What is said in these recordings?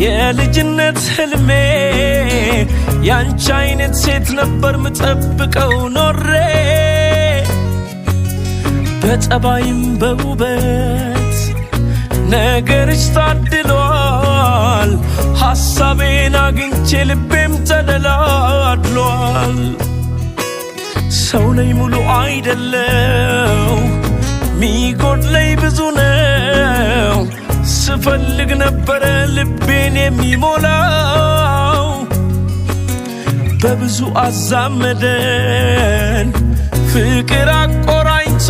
የልጅነት ህልሜ ያንቺ አይነት ሴት ነበር ምጠብቀው ኖሬ። በጠባይም በውበት ነገርሽ ታድሏል። ሐሳቤን አግኝቼ ልቤም ተደላድሏል። ሰው ነኝ፣ ሙሉ አይደለው፣ ሚጎድለኝ ብዙ ነው። ስፈልግ ነበረ ልቤን የሚሞላው። በብዙ አዛመደን ፍቅር አቆራኝቶ፣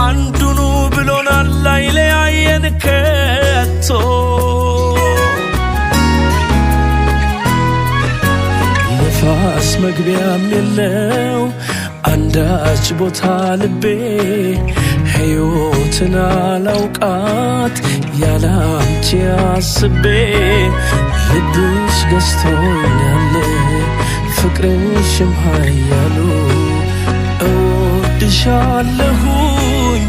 አንዱኑ ብሎናል ላይለያየን ከቶ። ነፋስ መግቢያም የለው አንዳች ቦታ ልቤ፣ ሕይወትን አላውቃት ያላንቺ አስቤ። ልብሽ ገዝቶኛል፣ ፍቅርሽም ኃያሉ፣ እወድሻለሁኝ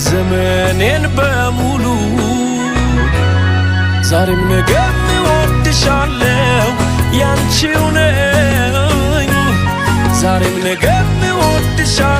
ዘመኔን በሙሉ። ዛሬም ነገም እወድሻለሁ፣ ያንቺው ነኝ። ዛሬም ነገም እወድሻለሁ።